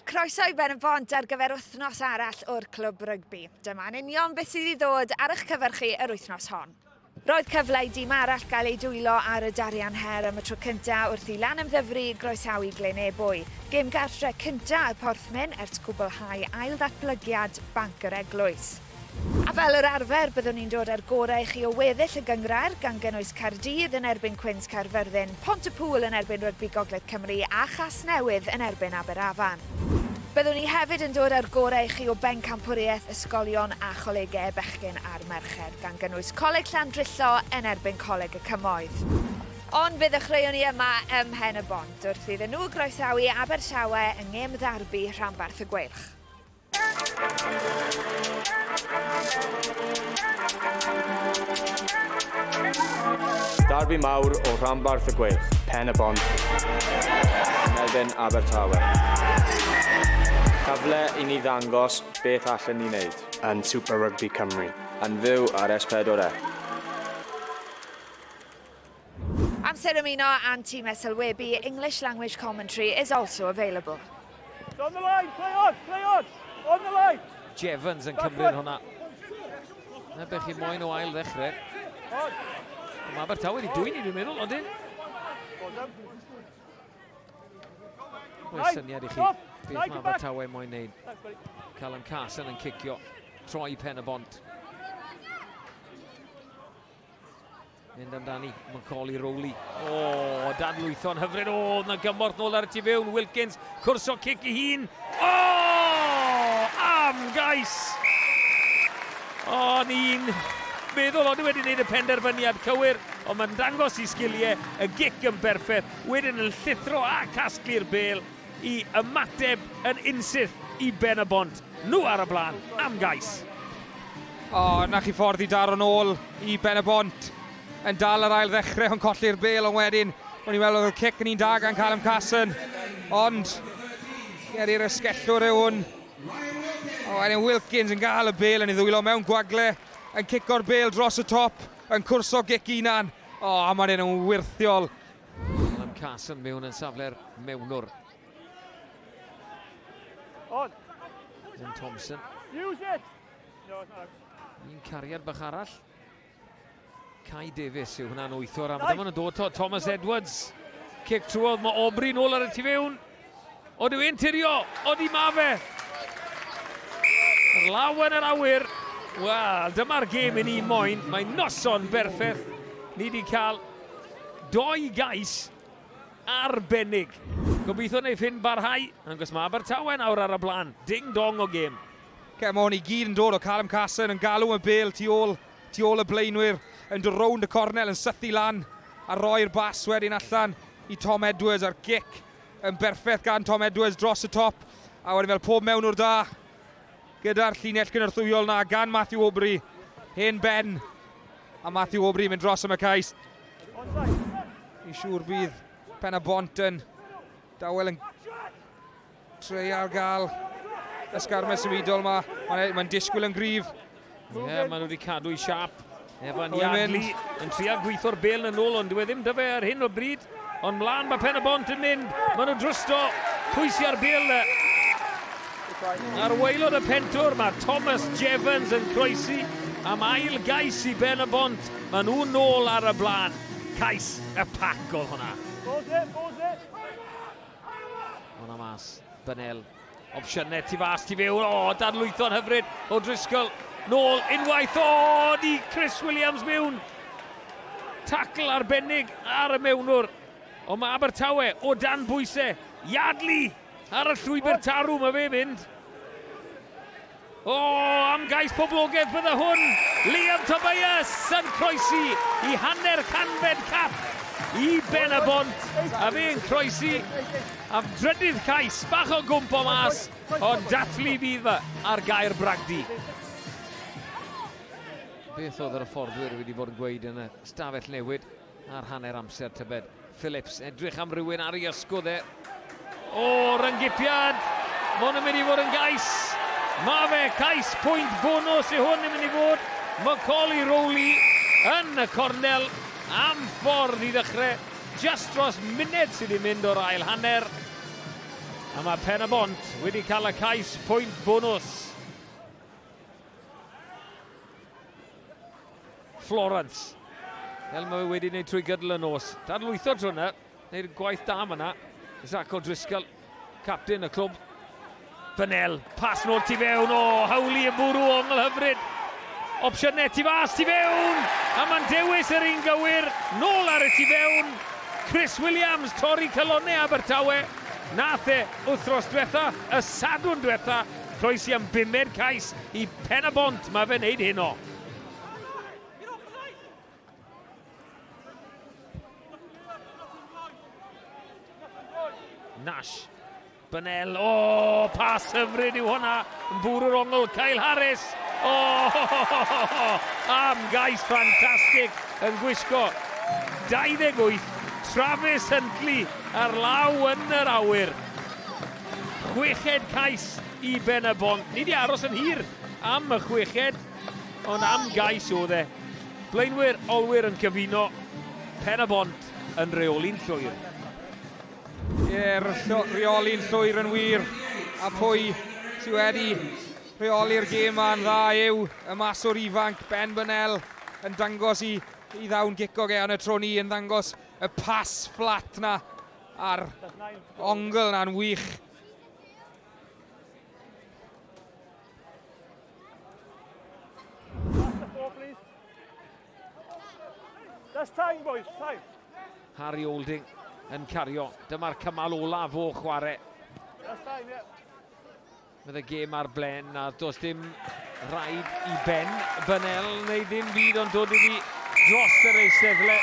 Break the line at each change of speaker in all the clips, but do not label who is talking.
Croeso i Ben y Bont ar gyfer wythnos arall o'r Clwb Rygbi. Dyma'n union beth sydd i ddod ar eich cyfer chi yr wythnos hon. Roedd cyfle i dîm arall gael eu dwylo ar y Darian Her am y tro cyntaf wrth i Lanymddyfri groesawu Glyn Ebwy. Gêm gartre cyntaf y Porthmyn ers cwblhau ail-ddatblygiad Banc yr Eglwys. A fel yr arfer, byddwn ni'n dod â'r gorau i chi o weddill y gynghrair, gan gynnwys Caerdydd yn erbyn Cwins Caerfyrddin, Pont-y-pŵl yn erbyn Rygbi Gogledd Cymru a Chasnewydd yn erbyn Aberafan. Byddwn ni hefyd yn dod â'r gorau i chi o bencampwriaeth ysgolion a cholegau y bechgyn a'r merched, gan gynnwys Coleg Llandrillo yn erbyn Coleg y Cymoedd. Ond fe ddechreuwn ni yma ym Mhen-y-bont, wrth iddyn nhw groesawu Abertawe yng ngêm ddarbi rhanbarth y Gweilch.
Darbi mawr o rhanbarth y Gweilch. Pen y Bont. Yn erbyn Abertawe. Cyfle i ni ddangos beth allen ni wneud. Yn Super Rugby Cymru. Yn fyw ar S4C.
Amser ymuno â'n tîm sylwebu, English language commentary is also available.
On the line, play on, play on, on the line.
Jevons yn cymryd hwnna. Na beth chi moyn o ail ddechrau. Mae Abertawe wedi dwyni, dwi'n meddwl, ond un. Oes syniad i chi beth mae Abertawe moyn wneud. Callum Carson yn cicio, troi pen y bont. Mynd amdani, Macaulay Rowley. O, oh, dadlwytho'n hyfryd. O, oh, na gymorth nôl ar y tu fewn. Wilkins, cwrso cic i hun. O, oh, am gais! O, oh, ni'n meddwl ond wedi gwneud y penderfyniad cywir, ond mae'n dangos i sgiliau, y gic yn berffaith, wedyn yn llithro a casglu'r bel i ymateb yn unsyth i Ben y Bont. Nhw ar y blaen am gais.
O, na chi ffordd i daro nôl i Ben y Bont. Yn dal yr ail ddechrau, ond colli'r bel, ond wedyn, o'n i'n weld oedd y cic yn un da gan Callum Carson. Ond, ger i'r ysgellwr yw hwn. O, wedyn Wilkins yn gael y bel yn ei ddwylo mewn gwagle, yn cico'r bel dros y top, yn cwrso gic unan. O, a mae'n un yn wyrthiol.
Callum Carson mewn yn safle'r mewnwr.
On.
Zin Thompson.
Use it! No, it's not.
Un cariad bach arall. Kai Davies yw hwnna'n wythwr am dyma nhw'n dod to. Thomas Edwards. Cic trwodd, mae Aubrey nôl ar y tu fewn. Od yw e'n tirio? Odi ma fe? Law yn yr awyr. Wel, dyma'r gêm i ni moyn. Mae noson berffaith. Ni wedi cael doi gais arbennig. Gobeithio wneith hyn barhau, achos mae Abertawe nawr ar y blaen. Ding dong o gêm.
Come on, i gyd yn dod o Callum Carson yn galw y bel tu ôl, tu ôl y blaenwyr, yn dod rownd y cornel, yn sythu lan a roi'r bas wedyn allan i Tom Edwards a'r gic yn berffaith gan Tom Edwards dros y top a wedyn fel pob mewnwr da gyda'r llinell gynorthwyol na gan Matthew Aubrey hen ben a Matthew Aubrey mynd dros am y cais. Fi'n siŵr bydd Pen y Bont yn dawel yn treial gael ysgarmes symudol yma. Mae'n mae disgwyl yn gryf.
Ie, yeah, maen nhw wedi cadw i siap. Evan Yardley yn trial gweithio'r bel yn ôl, ond dyw e ddim dy fe ar hyn o bryd. Ond mlaen mae Pen y Bont yn mynd. Maen nhw'n drwsto. Pwy sy'n ar bel na? Ar waelod y pentwr mae Thomas Jevons yn croesi am ail gais i Ben y Bont. Maen nhw nôl ar y blaen. Cais y pac oedd hwnna. Hwna mas. Bynel. Opsiynau tu fas, tu fewn. O, dadlwytho'n hyfryd o Driscoll. Nôl unwaith. O, di Chris Williams mewn. Tacl arbennig ar y mewnwr. Ond mae Abertawe o dan bwysau. Yardley ar y llwybr tarw, mae fe mynd. O, am gais poblogaidd bydde hwn! Liam Tobias yn croesi i hanner canfed cap i Ben y Bont, a fe'n croesi am drydydd cais, bach o gwmp o mas, ond dathlu fydd fe ar gair bragdy. Beth oedd yr hyfforddwyr wedi bod yn gweud yn y stafell newid ar hanner amser tybed? Phillips, edrych am rywun ar ei ysgwdd e. O, ryngipiad! Mae hwn yn mynd i fod yn gais. Mae fe, cais pwynt bonus i hwn yn mynd i fod. Macaulay Rowley yn y cornel am ffordd i ddechrau. Just dros munud sydd wedi mynd o'r ail hanner. A mae Pen-y-bont wedi cael y cais pwynt bonws. Florence. Fel mae fe wedi gwneud trwy gydol y nos. Dadlwytho tro yna. Wneud gwaith da fyna. Zach O'Driscoll, captain y clwb. Bynel, pas nôl tu fewn. O, Howley yn bwrw ongl hyfryd. Opsiynau tu fas, tu fewn! A mae'n dewis yr un gywir. Nôl ar y tu fewn. Chris Williams, torri calonnau Abertawe. Nath e wythnos diwetha, y Sadwrn diwetha, croesi am bumed cais i Pen-y-bont. Mae fe'n neud heno. Nash. Bynel, o, oh, pas hyfryd yw hwnna, yn bwrw'r ongl, Kyle Harris, o, oh, am gais ffantastig yn gwisgo 28, Travis Huntley ar law yn yr awyr. Chweched cais i Ben y Bont. Ni wedi aros yn hir am y chweched, ond am gais oedd e. Blaenwyr, olwyr yn cyfuno, Pen-y-bont yn reoli'n llwyr.
Ie, rheoli'n llwyr yn wir. A pwy sydd wedi rheoli'r gêm ma'n dda yw y maswr ifanc Ben Burnell yn dangos i, i ddawn gicog e yn y tro ni yn dangos y pas fflat na a'r ongl na'n wych.
That's time, boys, time.
Harry Olding yn cario. Dyma'r cymal olaf o chwarae.
That's time, yeah.
Bydd y gêm ar blen a does dim rhaid i Ben Bynel neu ddim byd ond dod iddi dros yr eisteddle.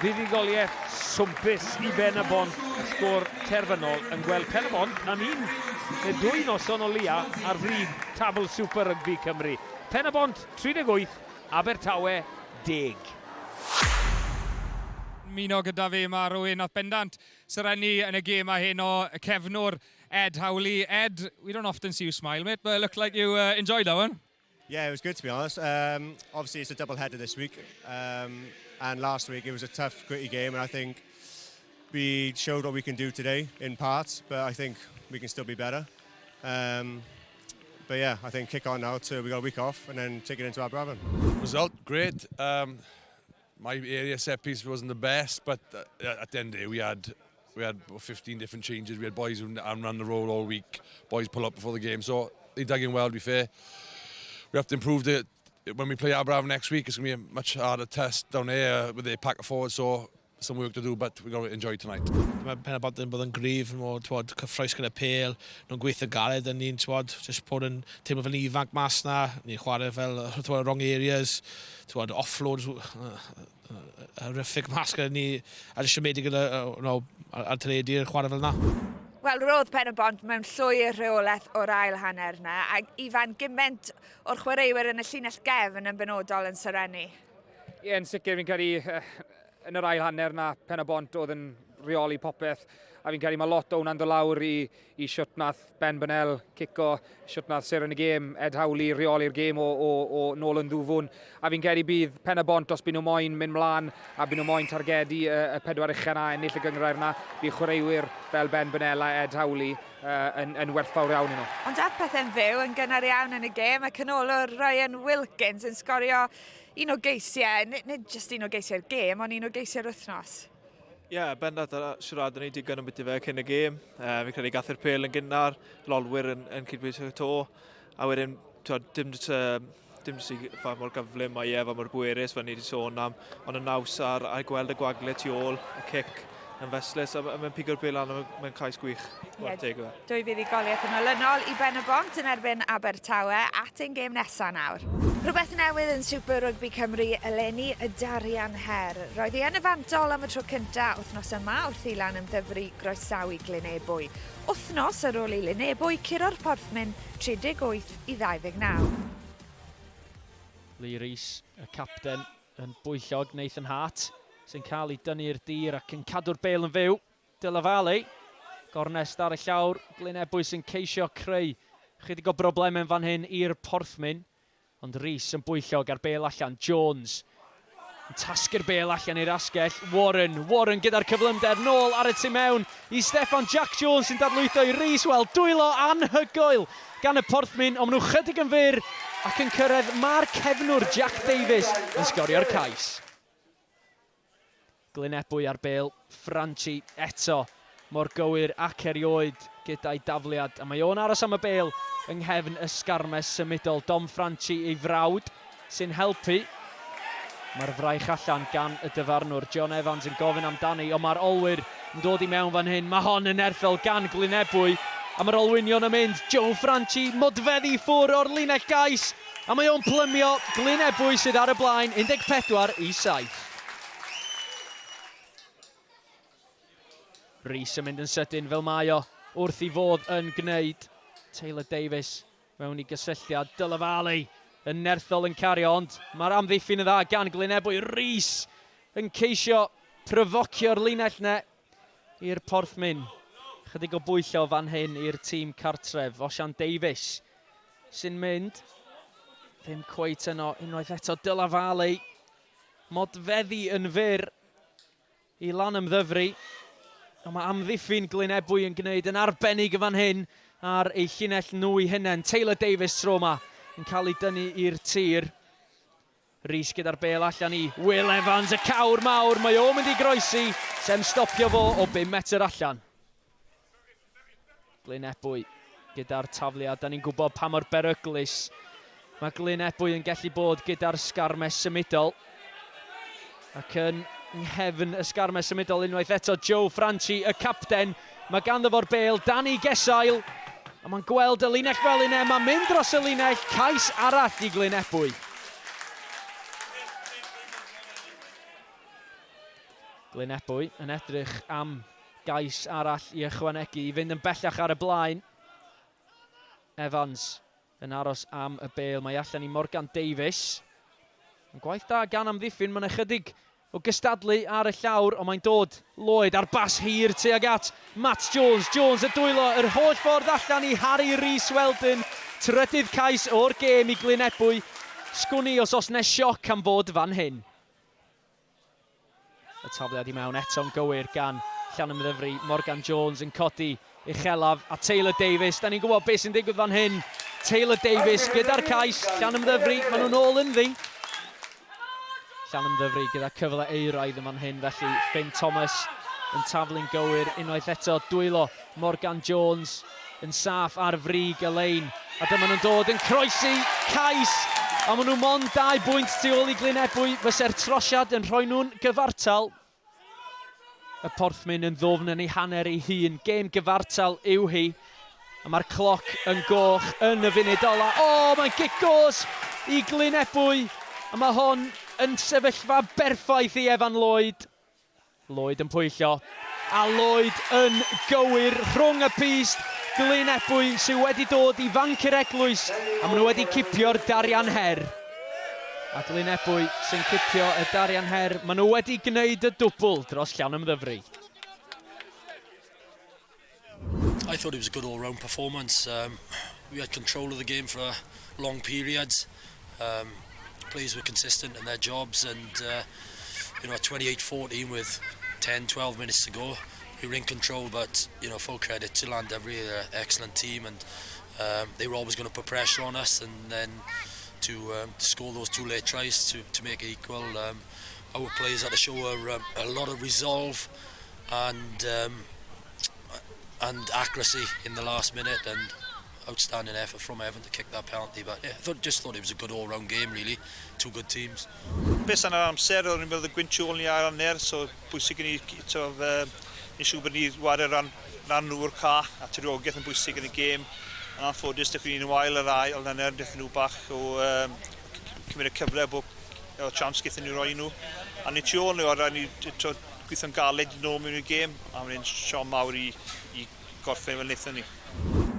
Fuddugoliaeth swmpus i Ben y Bont, y sgôr terfynol yn gweld Pen y Bont am un neu dwy noson o leia ar frig tabl Super Rygbi Cymru. Pen y Bont 38, Abertawe 10.
Ymuno gyda fi mae rhywun nath bendant serennu yn y gêm a heno, y cefnwr Ed Howley. Ed, we don't often see you smile, mate, but it looked like you enjoyed that one.
Yeah, it was good to be honest. Obviously, it's a double header this week, and last week it was a tough, gritty game, and I think we showed what we can do today in parts, but I think we can still be better. But yeah, I think kick on now to we got a week off and then take it into Aberavon.
Result, great. My area set piece wasn't the best, but at the end of the day, we had 15 different changes. We had boys who hadn't run the road all week, boys pull up before the game, so they dug in well, to be fair. We have to improve the when we play Aberavon next week. It's going to be a much harder test down there with their pack of forwards, so some work to do, but we're going to enjoy tonight.
Mae Pen y Bont yn bod yn gryf, yn mor, twod, cyffroes gyda pel, nhw'n gweithio galed yn ni'n, twod, just bod yn teimlo fel ifanc mas na, ni'n chwarae fel, twod, wrong areas, twod, offloads, horrific mas gyda ni, a jyst siomedig gyda, no, ar teledu chwarae fel na.
Wel, roedd Pen y Bont mewn llwyr rheolaeth o'r ail hanner na, a Ifan gymaint o'r chwaraewyr yn y llinell gefn yn benodol yn serennu.
Ie, yn sicr fi'n credu yn yr ail hanner na Pen y Bont oedd yn rheoli popeth. A fi'n credu mae lot o hwnna'n dod lawr i siwt nath Ben Burnell cico, siwt nath seren y gêm, Ed Howley rheoli'r gêm o nôl yn ddwfwn. A fi'n credu bydd Pen y Bont, os byd nhw moyn mynd mlaen a byd nhw moyn targedu y pedwar uchel na ennill y gynghrair na, bydd chwaraewyr fel Ben Burnell a Ed Howley yn werthfawr iawn i nhw.
Ond ath pethau'n fyw yn gynnar iawn yn y gêm, a canolwr Ryan Wilkins yn sgorio un o geisiau, nid jyst un o geisiau'r gêm, ond un o geisiau'r wythnos.
Ie, yeah, bendant a siarad ni digon am beth fe cyn y gêm. Fi'n credu gath yr pêl yn gynnar, lolwyr yn cydweithio to, a wedyn twod, dim jyst i fa mor gyflym mae e, fa mor bwerus, fel ni wedi sôn am, ond y naws ar gweld y gwagle tu ôl, y cic yn festlus, a mae'n pigo'r bêl lan, a mae'n cais gwych.
Ie, teg iddo. Dwy fuddugoliaeth yn olynol i Ben y Bont yn erbyn Abertawe at ein gêm nesaf nawr. Rhywbeth newydd yn Super Rugby Cymru eleni, y Darian Her. Roedd hi yn y fantol am y tro cyntaf wythnos yma wrth i Lanymddyfri groesawu Glynebwy. Wythnos ar ôl i Lynebwy curo'r Porthmyn 38 i 29.
Lee Rees, y capten, yn bwyllog. Nathan Hart sy'n cael ei dynnu i'r dir ac yn cadw'r bel yn fyw. Della gornest ar y llawr. Glynebwy sy'n ceisio creu chydig o broblemau fan hyn i'r Porthmyn. Ond Rees yn bwyllog ar bel allan. Jones. Yn tasgu'r bêl allan i'r asgell. Warren, Warren gyda'r cyflymder nôl ar y tu mewn i Steffan Jack Jones sy'n dadlwytho i Rees. Wel, dwylo anhygoel gan y Porthmyn, ond maen nhw chydig yn fyr ac yn cyrraedd. Mae'r cefnwr Jack Davies yn sgorio'r cais. Glyn Ebwy ar bêl, Franchi eto mor gywir ac erioed gyda'i dafliad, a mae o'n aros am y bêl yng nghefn y sgarmes symudol. Dom Franchi ei frawd sy'n helpu. Mae'r fraich allan gan y dyfarnwr. John Evans yn gofyn amdani, ond mae'r olwyr yn dod i mewn fan hyn. Mae hon yn nerthol gan Glyn Ebwy, a mae'r olwynion yn mynd. Joe Franchi modfeddi ffwr o'r linell gais, a mae o'n plymio. Glyn Ebwy sydd ar y blaen, 14 i 7. Rees yn mynd yn sydyn fel mae o wrth i fodd yn gwneud. Taylor Davies mewn i gysylltiad. Dylavale yn nerthol yn cario, ond mae'r amddiffyn yn dda gan Glyn Ebwy. Rees yn ceisio pryfocio'r linell ne i'r Porthmyn. Chydig o bwyllo fan hyn i'r tîm cartref. Osian Davies sy'n mynd. Ddim cweit yno unwaith eto. Dylavale Modfeddi yn fyr i Lanymddyfri. Ond mae amddiffyn Glyn Ebwy yn gwneud yn arbennig yn fan hyn ar ei llinell nhw i hunain. Taylor Davies tro yma yn cael ei dynnu i'r tir. Rhys gyda'r bel allan i Will Evans, y cawr mawr. Mae o'n mynd i groesi, sem stopio fo o 5 metr allan. Glyn Ebwy gyda'r tafliad. Da ni'n gwybod pa mor beryglus mae Glyn Ebwy yn gallu bod gyda'r sgarmes symudol. Ac yn nghefn y sgarmes symudol unwaith eto, Joe Franchi, y capten. Mae ganddo fo'r bel, Danny Gesail. A mae'n gweld y linell fel un e, mae'n mynd dros y linell, cais arall i Glyn Ebwy. Glyn Ebwy yn edrych am gais arall i ychwanegu i fynd yn bellach ar y blaen. Evans yn aros am y bêl. Mae allan i Morgan Davies. Yn gwaith da gan amddiffyn, mae'n ychydig o gystadlu ar y llawr, ond mae'n dod Lloyd ar bas hir tuag at Matt Jones. Jones y dwylo yr holl ffordd allan i Harry Rees Weldon. Trydydd cais o'r gêm i Glyn Ebwy. Sgwn i os oes 'ne sioc am fod fan hyn. Y tafliad i mewn eto'n gywir gan Llanymddyfri. Morgan Jones yn codi uchelaf a Taylor Davies. Da ni'n gwybod beth sy'n digwydd fan hyn. Taylor Davies gyda'r cais. Llanymddyfri, maen nhw'n ôl ynddi. Llanymddyfri gyda cyfle euraidd yn fan hyn, felly Finn Thomas yn taflu'n gywir unwaith eto. Dwylo Morgan Jones yn saff ar frig y lein. A dyma nhw'n dod yn croesi cais. A maen nhw mond 2 bwynt tu ôl i Glyn Ebwy. Fyse'r trosiad yn rhoi nhw'n gyfartal. Y Porthmyn yn ddwfn yn ei hanner ei hun. Gêm gyfartal yw hi. A mae'r cloc yn goch yn y funud ola. O, mae'n gic gosb i Glyn Ebwy. A mae hon yn sefyllfa berffaith i Evan Lloyd. Lloyd yn pwyllo, a Lloyd yn gywir rhwng y pyst. Glyn Ebwy sydd wedi dod i fanc yr eglwys, a maen nhw wedi cipio'r darian her. A Glyn Ebwy sy'n cipio y darian her. Maen nhw wedi gwneud y dwbl dros Llanymddyfri.
I thought it was a good all-round performance. Um, we had control of the game for long periods. Um, players were consistent in their jobs and uh, you know at 28-14 with 10 12 minutes to go we were in control but you know full credit to Llandovery they're an excellent team and um, they were always going to put pressure on us and then to, um, to score those two late tries to, to make it equal um, our players had to show a, um, a lot of resolve and um, and accuracy in the last minute and outstanding effort from Evan to kick that penalty. But yeah, I thought, just thought it was a good all-round game really. Two good teams.
Beth yn yr amser, o'n i'n meddwl y gwynt ôl ni ar hanner, so bwysig i ni, to, uh, ni'n siŵr bod ni wario ran, ran nhw'r ca, a tiriogaeth yn bwysig yn y gêm. Yn anffodus, dechrau ni'n wael yr ail hanner, wnaethon nhw bach o um, cymryd y cyfle bod o chance gaethon ni roi nhw. A ni tu ôl nhw, a ni to, gweithio'n galed i nôl mewn i'r gêm, a mae'n siom mawr i, i gorffen fel wnaethon ni.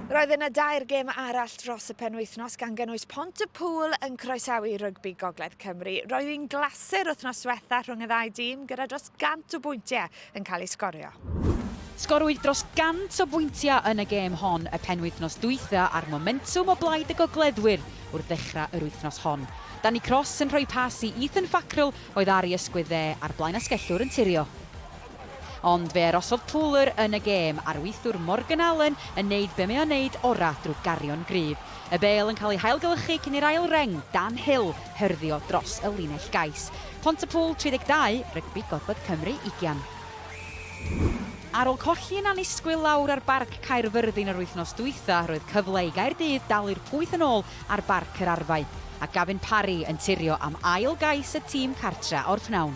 Roedd yna dair gêm arall dros y penwythnos gan gynnwys Pont-y-pŵl yn croesawu rygbi Gogledd Cymru. Roedd hi'n glasur wythnos diwetha rhwng y ddau dîm gyda dros 100 o bwyntiau yn cael eu sgorio.
Sgorwyd dros 100 o bwyntiau yn y gêm hon y penwythnos dwytha a'r momentwm o blaid y gogleddwyr wrth ddechrau yr wythnos hon. Danny Cross yn rhoi pas i Ethan Fackrell oedd ar ei ysgwydd dde a'r blaenasgellwr yn tirio. Ond fe arosodd Pooler yn y gêm a'r wythwr Morgan Allen yn neud be mae o'n neud ora drwy gario'n gryf. Y bêl yn cael ei hailgylchu cyn i'r ail reng, Dan Hill, hyrddio dros y linell gais. Pontypool 32, Rygbi Gogledd Cymru ugian. Ar ôl colli yn annisgwyl lawr ar Barc Caerfyrddin yr wythnos dwytha, roedd cyfle i Gaerdydd dalu'r pwyth yn ôl ar Barc yr Arfau, a Gavin Parry yn turio am ail gais y tîm cartra o'r pnawn.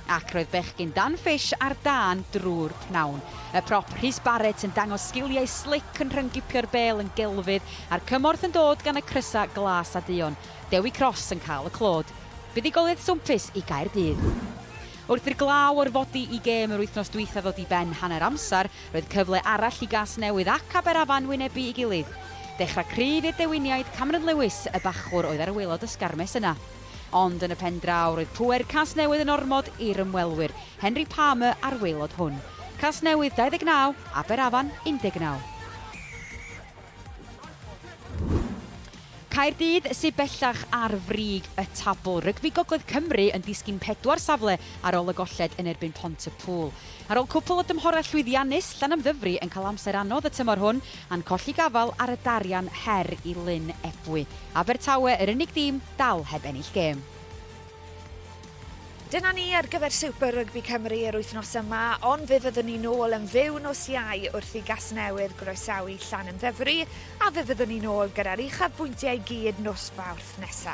Ac roedd bechgyn Dan Fish ar dân drwy'r pnawn. Y prop Rhys Barrett yn dangos sgiliau slic yn rhyng-gipio'r bêl yn gelfydd, a'r cymorth yn dod gan y crysau glas a duon. Dewi Cross yn cael y clod. Buddugoliaeth swmpus i Gaerdydd. Wrth i'r glaw orfodi i gêm yr wythnos dwytha ddod i ben hanner amser, roedd cyfle arall i Gasnewydd ac Aberafan wynebu ei gilydd. Dechrau cryf i'r Dewiniaid, Cameron Lewis, y bachwr oedd ar waelod y sgarmes yna. Ond yn y pen draw roedd pŵer Casnewydd yn ormod i'r ymwelwyr, Henry Palmer ar waelod hwn. Casnewydd 29, Aberafan 19. Caerdydd sydd bellach ar frig y tabl. Rygbi Gogledd Cymru yn disgyn pedwar safle ar ôl y golled yn erbyn Pont-y-pŵl. Ar ôl cwpl o dymhorau llwyddiannus, Llanymddyfri yn cael amser anodd y tymor hwn a'n colli gafael ar y darian her i Lyn Ebwy. Abertawe yr unig dîm dal heb ennill gêm.
Dyna ni ar gyfer Super Rygbi Cymru yr wythnos yma, ond fe fyddwn ni nôl yn fyw nos Iau wrth i Gasnewydd groesawu Llanymddyfri, a fe fyddwn ni nôl gyda'r uchafbwyntiau i gyd nos Fawrth nesa.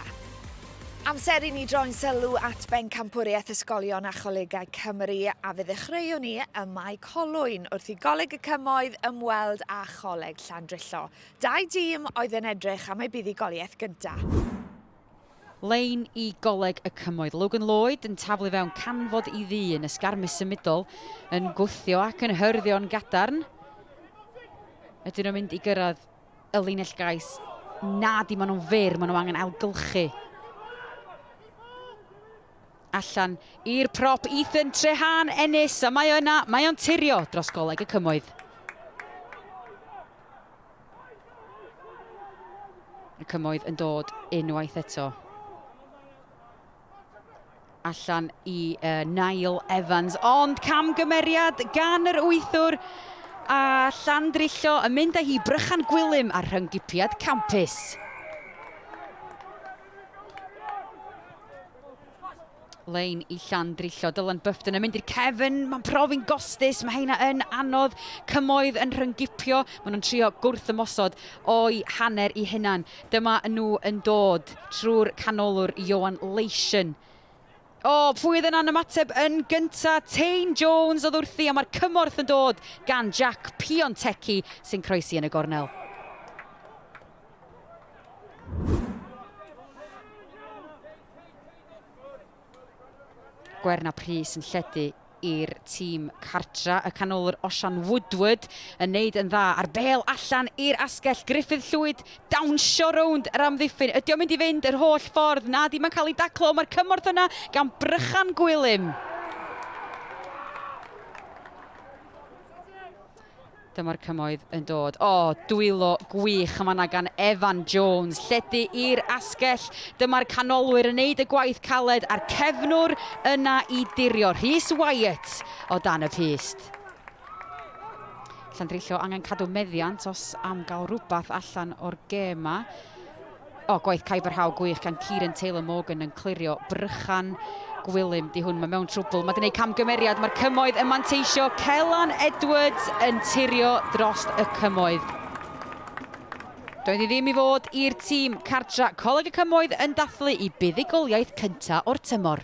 Amser i ni droi'n sylw at Bencampwriaeth Ysgolion a Cholegau Cymru, a fe ddechreuwn ni ym Mae Colwyn wrth i Goleg y Cymoedd ymweld â Choleg Llandrillo. Dau dîm oedd yn edrych am eu buddugoliaeth gyntaf.
Lein i Goleg y Cymoedd. Logan Lloyd yn taflu fewn canfod i ddyn, ysgarmes symudol yn gwthio ac yn hyrddio'n gadarn. Ydyn nhw'n mynd i gyrraedd y linell gais? Na, di maen nhw'n fyr, maen nhw angen ailgylchu. Allan i'r prop Ethan Trehan Ennis, a mae o yna, mae o'n turio dros Goleg y Cymoedd. Y cymoedd yn dod unwaith eto. Allan i uh, Niall Evans, ond camgymeriad gan yr wythwr a Llandrillo yn mynd â hi Brychan Gwilym ar rhynggipiad campus. Lein i Llandrillo. Dylan Bufton yn mynd i'r cefn. Mae'n profi'n gostus. Mae heina yn anodd. Cymoedd yn rhyngipio. Maen nhw'n trio gwrth ymosod o'i hanner i hunan. Dyma nhw yn dod trwy'r canolwr Ioan Leischen. O, pwy oedd yna'n ymateb yn gynta? Tain Jones oedd wrthi, a mae'r cymorth yn dod gan Jack Piontecki sy'n croesi yn y gornel. Gwerna Prys yn lledu i'r tîm cartra. Y canolwr Osian Woodward yn neud yn dda a'r bêl allan i'r asgell. Gruffydd Llwyd dawnsio rownd yr amddiffyn. Ydy o'n mynd i fynd yr holl ffordd? Na, di, mae'n cael ei daclo. Mae'r cymorth yna gan Brychan Gwilym. Dyma'r cymoedd yn dod. O, dwylo gwych yma yna gan Evan Jones. Lledu i'r asgell. Dyma'r canolwyr yn neud y gwaith caled a'r cefnwr yna i dirio. Rhys Wyatt o dan y pyst. Llandrillo angen cadw meddiant os am gael rhywbeth allan o'r gêm ma. O, gwaith Cyber How gwych gan Kieran Taylor Morgan yn clirio Brychan Gwilym. Di hwn, mae mewn trwbl. Mae di wneud camgymeriad. Mae'r cymoedd yn manteisio. Celan Edwards yn turio dros y cymoedd. Doedd hi ddim i fod i'r tîm cartra. Coleg y Cymoedd yn dathlu i buddugoliaeth cyntaf o'r tymor.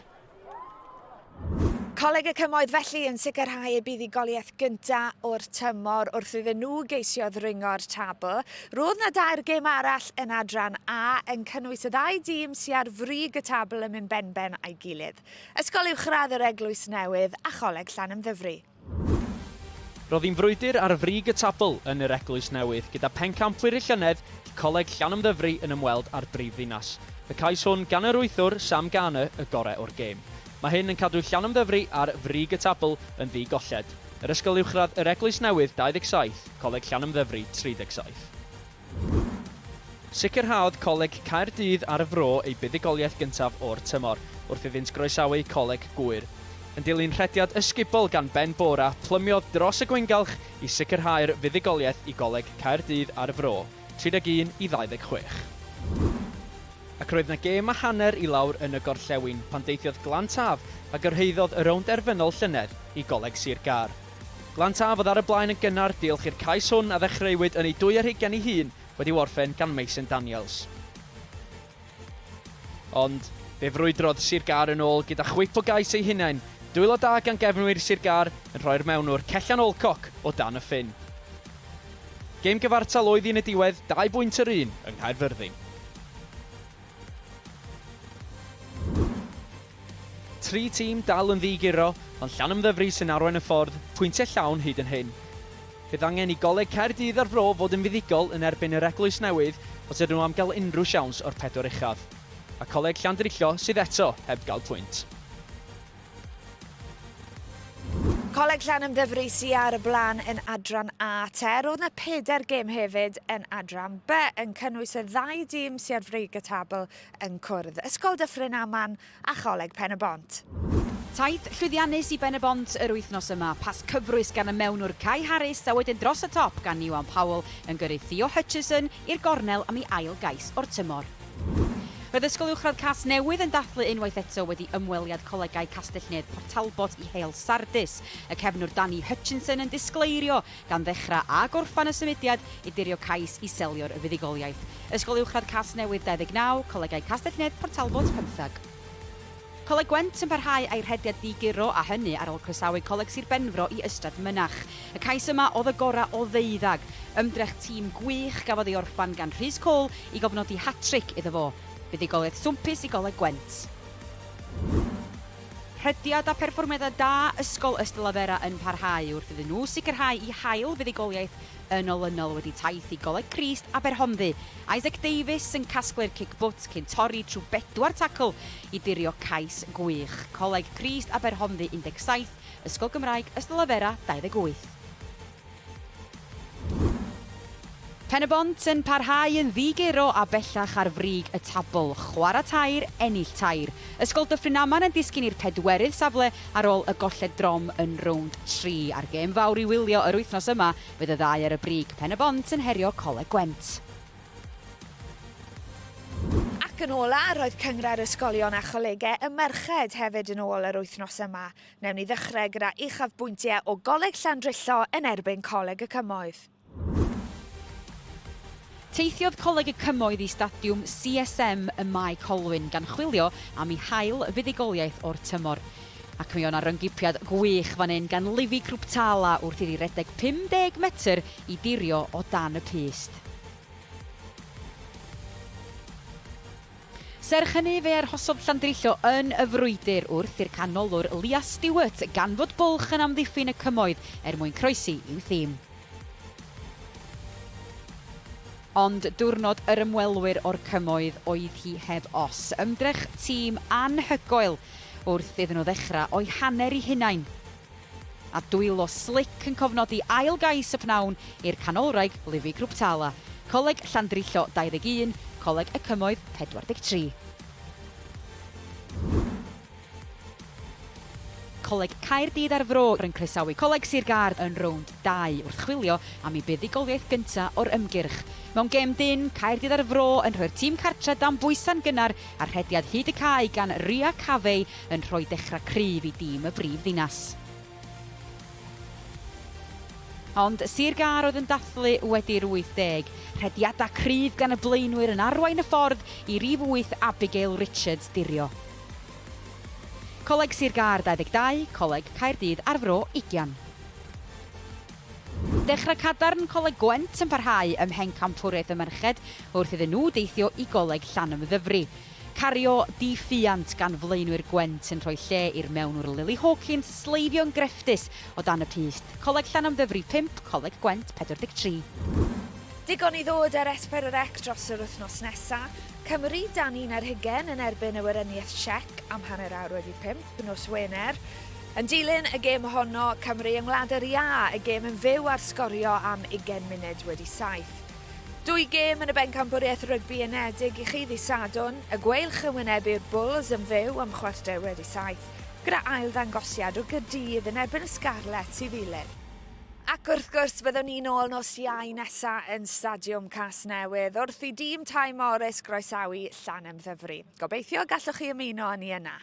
Coleg y Cymoedd felly yn sicrhau eu buddugoliaeth gynta o'r tymor wrth iddyn nhw geisio ddringo'r tabl. Roedd 'na dair gêm arall yn adran A yn cynnwys y ddau dîm sy ar frig y tabl yn mynd benben â'i gilydd. Ysgol Uwchradd yr Eglwys Newydd a Choleg Llanymddyfri.
Roedd hi'n frwydr ar frig y tabl yn yr Eglwys Newydd gyda phencampwyr y llynedd, Coleg Llanymddyfri yn ymweld â'r brifddinas. Y cais hwn gan yr wythwr, Sam Garner, y gorau o'r gêm. Mae hyn yn cadw Llanymddyfri ar frig y tabl yn ddi-golled. Yr Ysgol Uwchradd Yr Eglwys Newydd 27, Coleg Llanymddyfri 37. Sicrhaodd Coleg Caerdydd ar y Fro eu buddugoliaeth gyntaf o'r tymor, wrth iddynt groesawu Coleg Gŵyr. Yn dilyn rhediad ysgubol gan Ben Bora, plymiodd dros y gwyngalch i sicrhau'r fuddugoliaeth i Goleg Caerdydd ar y Fro, 31 i 26. Ac roedd 'na gêm a hanner i lawr yn y gorllewin pan deithiodd Glan Taf a gyrhaeddodd y rownd derfynol llynedd i Goleg Sir Gâr. Glan Taf oedd ar y blaen yn gynnar diolch i'r cais hwn a ddechreuwyd yn ei dwy ar hugain ei hun wedi'w orffen gan Mason Daniels. Ond fe frwydrodd Sir Gâr yn ôl gyda chwip o gais eu hunain, dwylo da gan gefnwyr Sir Gâr yn rhoi'r mewnwr Cellan Alcock o dan y ffin. Gêm gyfartal oedd hi yn y diwedd, dau bwynt yr un yng Nghaerfyrddin. Tri tîm dal yn ddi-guro, ond Llanymddyfri sy'n arwain y ffordd, pwyntiau llawn hyd yn hyn. Bydd angen i Goleg Caerdydd a'r Fro fod yn fuddugol yn erbyn yr Eglwys Newydd os ydyn nhw am gael unrhyw siawns o'r pedwar uchaf. A Coleg Llandrillo sydd eto heb gael pwynt.
Coleg Llanymddyfri sy ar y blaen yn adran A te. Roedd yna pedair gêm hefyd yn adran B, yn cynnwys y ddau dîm sy ar frig y tabl yn cwrdd, Ysgol Dyffryn Aman a Choleg Pen-y-bont.
Taith llwyddiannus i Ben-y-bont yr wythnos yma, pas cyfrwys gan y mewnwr Kai Harris a wedyn dros y top gan Iwan Powell yn gyrru Theo Hutchison i'r gornel am ei ail gais o'r tymor. Roedd Ysgol Uwchradd Casnewydd yn dathlu unwaith eto wedi ymweliad Colegau Castell-nedd Port Talbot i Heol Sardis, y cefnwr Danny Hutchinson yn disgleirio gan ddechrau a gorffen y symudiad i dirio cais i selio'r fuddugoliaeth. Ysgol Uwchradd Casnewydd 29, Colegau Castell-nedd Port Talbot 15. Coleg Gwent yn parhau â'i rhediad di-guro a hynny ar ôl croesawu Coleg Sir Benfro i Ystrad Mynach. Y cais yma oedd y gorau o ddeuddag. Ymdrech tîm gwych gafodd ei orffen gan Rhys Cole i gofnodi hat-tric iddo fo. Buddugoliaeth swmpus i Goleg Gwent. Rhediad a pherfformiadau da Ysgol Ystalyfera yn parhau wrth iddyn nhw sicrhau eu hail fuddugoliaeth yn olynol wedi taith i Goleg Crist Aberhonddu. Isaac Davies yn casglu'r cic bwt cyn torri trwy bedwar tacl i dirio cais gwych. Coleg Crist Aberhonddu 17, Ysgol Gymraeg Ystalyfera 28. Pen-y-bont yn parhau yn ddi-guro a bellach ar frig y tabl. Chwarae tair, ennill tair. Ysgol Dyffryn Aman yn disgyn i'r pedwerydd safle ar ôl y golled drom yn rownd tri. A'r gêm fawr i wylio yr wythnos yma fydd y ddau ar y brig, Pen-y-bont yn herio Coleg Gwent.
Ac yn ola, roedd Cynghrair Ysgolion a Cholegau y Merched hefyd yn ôl yr wythnos yma. Newn ni ddechrau gyda uchafbwyntiau o Goleg Llandrillo yn erbyn Coleg y Cymoedd.
Teithiodd Coleg y Cymoedd i Stadiwm CSM ym Mae Colwyn gan chwilio am eu hail fuddugoliaeth o'r tymor. Ac mi o' 'na ryng-gipiad gwych fan 'yn gan Livy Kruptala wrth iddi redeg 50 metr i dirio o dan y pyst. Serch hynny, fe arhosodd Llandrillo yn y frwydr wrth i'r canolwr Leah Stewart ganfod bwlch yn amddiffyn y Cymoedd er mwyn croesi i'w thîm. Ond diwrnod yr ymwelwyr o'r Cymoedd oedd hi heb os. Ymdrech tîm anhygoel wrth iddyn nhw ddechrau o'u hanner eu hunain. A dwylo slic yn cofnodi ail gais y pnawn i'r canolwraig Livy Kruptala. Coleg Llandrillo 21, Coleg y Cymoedd 43. Coleg Caerdydd a'r Fro yn croesawu Coleg Sir Gâr yn rownd dau wrth chwilio am eu buddugoliaeth gyntaf o'r ymgyrch. Mewn gêm dynn, Caerdydd a'r Fro yn rhoi'r tîm cartre dan bwysau'n gynnar a rhediad hyd y cae gan Ria Cavey yn rhoi dechrau cryf i dîm y brif ddinas. Ond Sir Gâr oedd yn dathlu wedi'r 80. Rhediadau cryf gan y blaenwyr yn arwain y ffordd i rif wyth Abigail Richards dirio. Coleg Sir Gâr 22, Coleg Caerdydd a'r Fro ugian. Dechrau cadarn Coleg Gwent yn parhau ym Mhencampwriaeth y Merched wrth iddyn nhw deithio i Goleg Llanymddyfri. Cario diffuant gan flaenwyr Gwent yn rhoi lle i'r mewnwr Lily Hawkins sleifio'n grefftus o dan y pyst. Coleg Llanymddyfri 5, Coleg Gwent 43.
Digon i ddod ar S4C dros yr wythnos nesa. Cymru dan un ar hugain yn erbyn y Weriniaeth Siec am hanner awr wedi pump nos Wener. Yn dilyn y gêm honno, Cymru yng Ngwlad yr Iâ, y gêm yn fyw ar sgorio am 20 munud wedi saith. Dwy gêm yn y Bencampwriaeth Rygbi Unedig i chi ddydd Sadwrn, y Gweilch yn wynebu'r Bulls yn fyw am chwarter wedi saith, gyda ail ddangosiad o Gaerdydd yn erbyn y Scarlets i ddilyn. Ac wrth gwrs byddwn ni nôl nos Iau nesa yn Stadiwm Casnewydd wrth i dîm Ty Morris groesawu Llanymddyfri. Gobeithio gallwch chi ymuno â ni yna.